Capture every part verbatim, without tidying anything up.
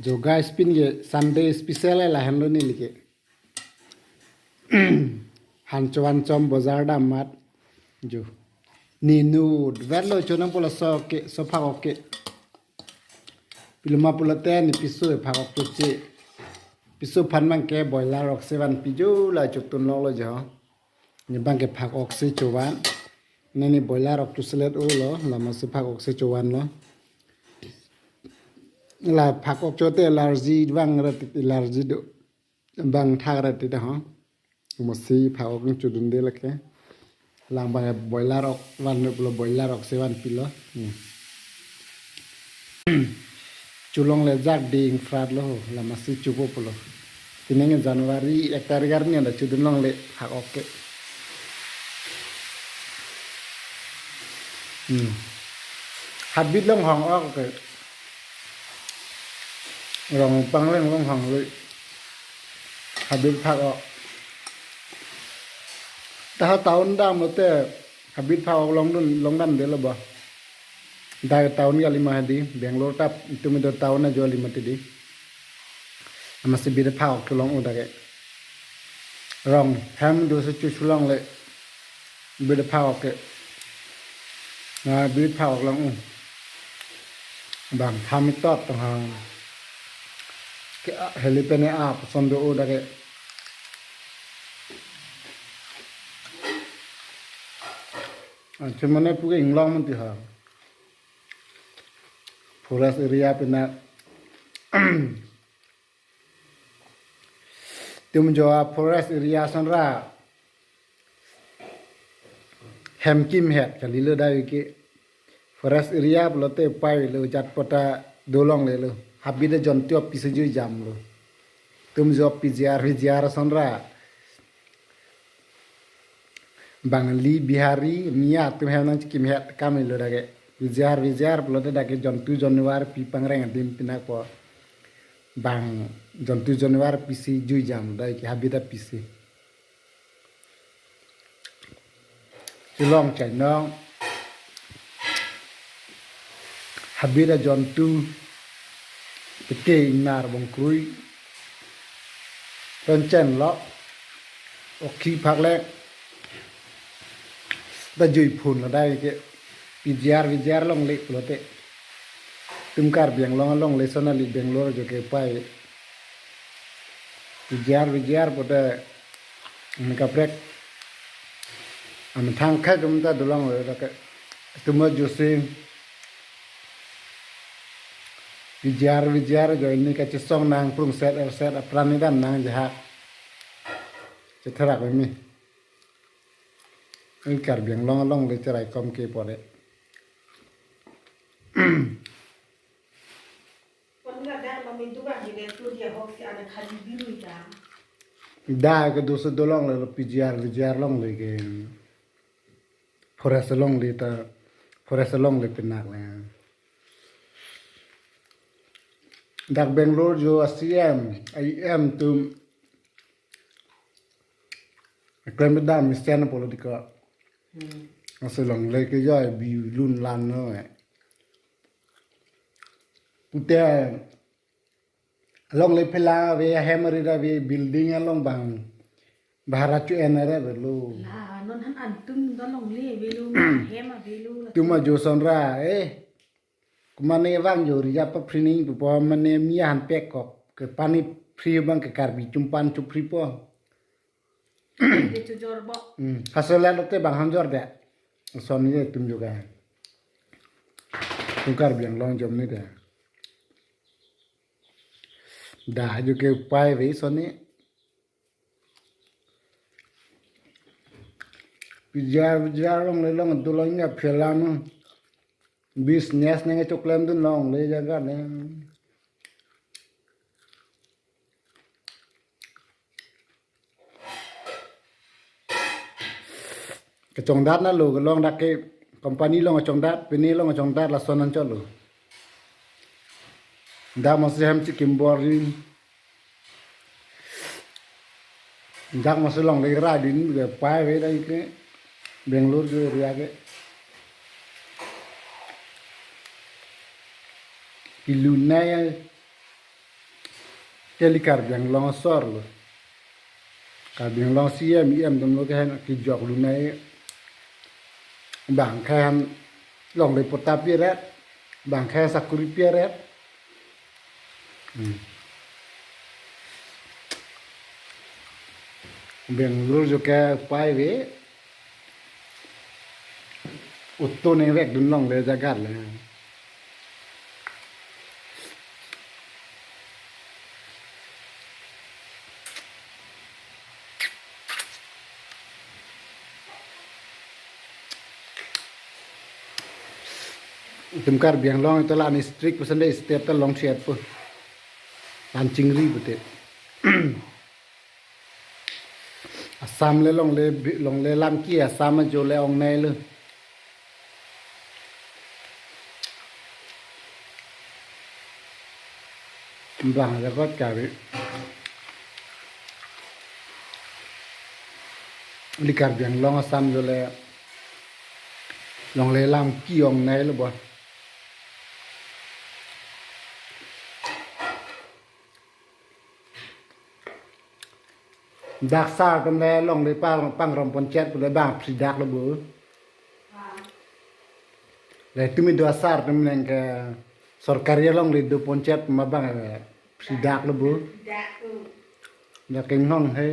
Jo guys, pin ke Sunday special lahenlo neli ke. Han chovan chom bojar dam amat. Jo. Ninu, dverlo chonam pulo so ke, so phak ok ke. Piloma pulote ne piso phak ok choche. Piso aphan abang ke boiler ok si vanpi jo la chotun longlo jo. Ne abang ke phak ok si chovan. Ne ne boiler ok choselet olo, la masi phak ok si chovan lo. La phak ok chote allergy abang rat allergy do. Abang thak rat ta ho. Masi phak ok chodunde lake. Lang abang boiler ok van lo boiler ok si vanpilo. Hmm. Cholongle jak ding frat lo ho, la masi chopo pulo. Tineng January ek tarik arni anda chodun longle phak ok ke. Hmm. Habit long hong ok ke. Rong pangreng long hong lui. Habit phak ok. Ta ha town damlote habit phak ok longdun longdamdelo ba. Dak town kali ma hedi, Bangalore ta itum do town ajo kali mati di. Amatsi bit phak ok cholong-o dak ke. Rong hem do si chu cholongle bit phak ok ke. Na bit phak ok long-o. Bang thami tot tong ha. Ke a, heli pene a, pason do-o dak ke. Anche mane puke inglong manti ha. Forest area pina. Itum jo a forest area ason ra. Hem kimhet kalilo dai ke. Forest area pulote pai lo jat pota dolonglelo. Habit ajontu apisi jui jamlo. Itum jo P G R, V G R ason ra. Bangali, Bihari, Miya atum hem nang chekimhet kam lo dak ke. V G R, V G R pulote dak ke jontu januar pi pangreng adim pinakpo. Bang jontu januar apisi jui jam dak ke habit apisi. Cholong chainong. Habit ajontu, pete ingnar bongkrui, pen chenlo, okhi phak le, ta jui phun lo dai ke, P G R, V G R longle pulote. Itum Karbi Anglong longle sonali Bangalore jo ke pai. P G R, V G R pote Ani kaprek. Amethang khai tum ta dolong lo dak ke. Itum ajo si P G R, V G R jo ini kachesong nang prung set er set apran ni dam nang jahak. Chetherak mimi. Ini Karbi Anglong longle cherai kom ke pore. Pon ga dak ma min duga hi le tu dia hok si ada khali biru ita. Da ke do si dolongle lo P G R, V G R longle ke. Forest longle ta, forest longle pinak le. Dak Bangalore jo a C M, a E M tum klem dam stand political. Hmm. Aso longle ke jai bi lun lan no eh. Pute longle phelang ave hem ari ave building along bang bhara chu en are avelo. La non han antum da longle avelo, hem avelo la. Itum ajo ason ra eh. Kumane vang jo ri japa phrining pupo mane mi han pek kok ke pani phri bang ke Karbi chumpan chu phri po. Ke chu jor bo. Hmm. Hasola lote bang han jor de. Ason ni itum juga. Itum Karbi Anglong jom ni de. Da jo ke pai ve ason ni. P G R, P G R longle long dolong ya phelang. Business nang choklem dun longle jaga ne. Kachongdat na lo, kelong dak ke company long kachongdat, pini long kachongdat lason anchot lo. Dak masi hem chikim boring. Dak masi longle rai din ke pai ve dai ke Bangalore ke area ke. Kilun na ya. Kali Karbi Anglong asor lo. Karbi Anglong C M, E M atum lo ke han kijok lunai. Bang ke han longle patta pi ret. Bang ke sakuri pi ret. Hmm. Bangalore jo ke upai ave. Auto nangvekdun longle jagat le. Itum Karbi Anglong ita la-an district puson de state ta long chiat po. An chingri pute. Assam le longle bi-, longle lam ke Assam ajo le ongnei lo. Bang jakot kali. Kali Karbi Anglong Assam ajo le longle lam ke ongnei lo bo. Dak sar atum le longle pang, pangrum ponchot pu le bang phri dak lo bo. Le tumi do asar atum nang ke sorkari alongle do ponchot ma bang, eh, phri dak lo bo. Dak tu. Dak ke nong he.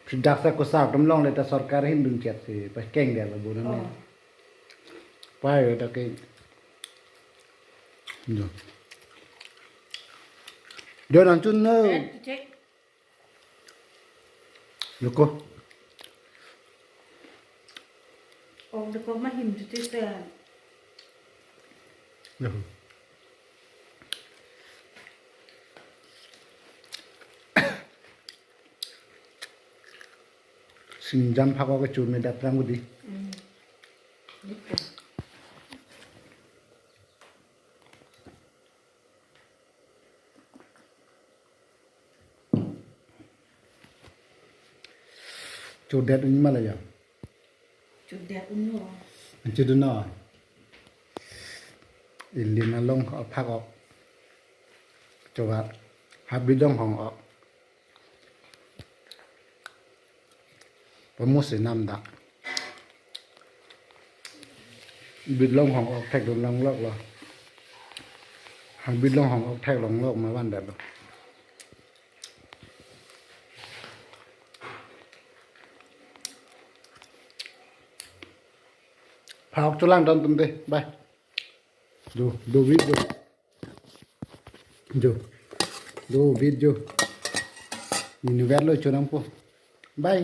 Phri dak sa ko sar atum longle ta sorkari hin dun chot si pas keng dia lo bo na. Oh. Pai dak ke. Do. Do nang chun no. Eh, tu cek. Lo ko. Oh, lo ko ma him tu cek sa. Lo. Singjam phak ok ke chumi dap lang ko di. Hmm. Chodet un ma la ya. Chodet un lo. An chodun no. Ilin along aphak ok. Choba. Habit along hong ok. Pamusi nam dak. Habit along hong ok thek dun longlok lo. Habit along hong ok thek longlok ma van det lo. Phak ok cholang don atum te. Bye. Do, do video. Do. Do video. Nini ver lo chonam po. Bye.